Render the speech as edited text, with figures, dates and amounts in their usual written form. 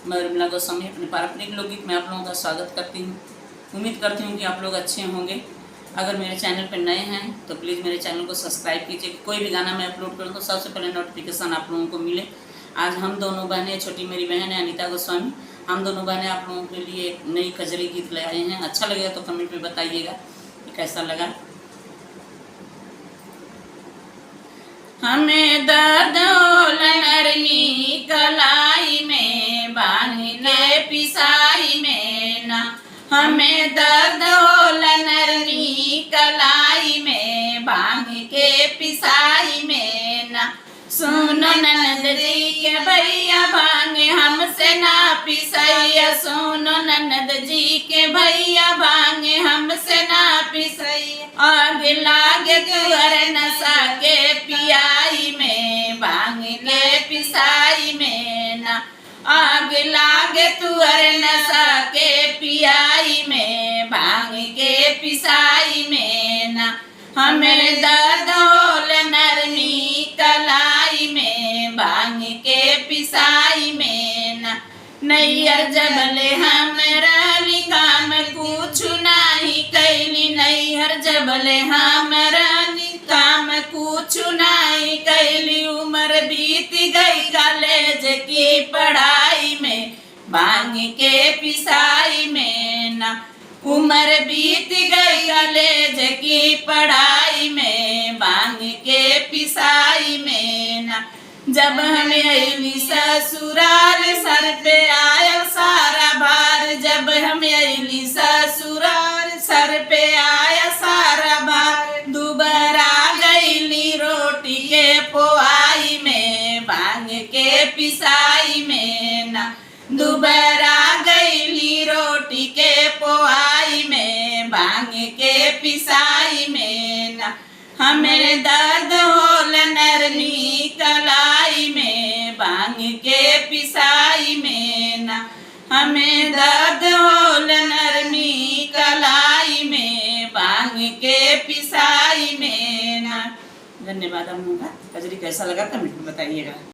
मैं उर्मिला गोस्वामी अपने पारंपरिक लोकगीत में आप लोगों का स्वागत करती हूँ। उम्मीद करती हूँ कि आप लोग अच्छे होंगे। अगर मेरे चैनल पर नए हैं तो प्लीज़ मेरे चैनल को सब्सक्राइब कीजिए। कोई भी गाना मैं अपलोड करूँ तो सबसे पहले नोटिफिकेशन आप लोगों को मिले। आज हम दोनों बहनें, छोटी मेरी बहन है अनीता गोस्वामी, हम दोनों बहनें आप लोगों के लिए एक नई कजरी गीत ले आए हैं। अच्छा लगेगा तो कमेंट में बताइएगा कि कैसा लगा। हमें दर्द होला नरमी कलाई में, बांध के पिसाई में ना। हमें दर्द होला नरमी कलाई में, बांध के पिसाई में ना। सुनो ननद जी के भैया, भांगे हमसे ना पिसैया। सुनो ननद जी के भैया, भांगे हमसे ना पिसैया। आग लागे तुअर नशा के पियाई में, भांग के पिसाई में ना। आग लागे तुअर नशा के पियाई में, भांग के पिसाई में ना। हमें दर्द होल नरमी कलाई में, भांग के पिसाई में ना। नैयर जबले हम रहली काम कुछ नाही कैली। नैहर जबले हम रहली काम कुछ नाही कैली। उम्र बीत गई कॉलेज की पढ़ाई में, भांग के पिसाई में ना। उम्र बीत गई कॉलेज की पढ़ाई में, भांग के पिसाई में ना। जब हम अली ससुराल, सर पे आयल सारा भार। जब हम अली ससुराल, सर पे आया सारा भार। दुबरा गईली रोटी के पोआई में, भांग के पिसाई में ना। दुबरा गईली रोटी के पोआई में, भांग के पिसाई में ना। हमें दर्द होल नरमी कलाई में, भांग के पिसाई में ना। हमें दर्द होल नरमी कलाई में, भांग के पिसाई में ना। धन्यवाद आप लोगों का। कजरी कैसा लगा कमेंट में बताइएगा।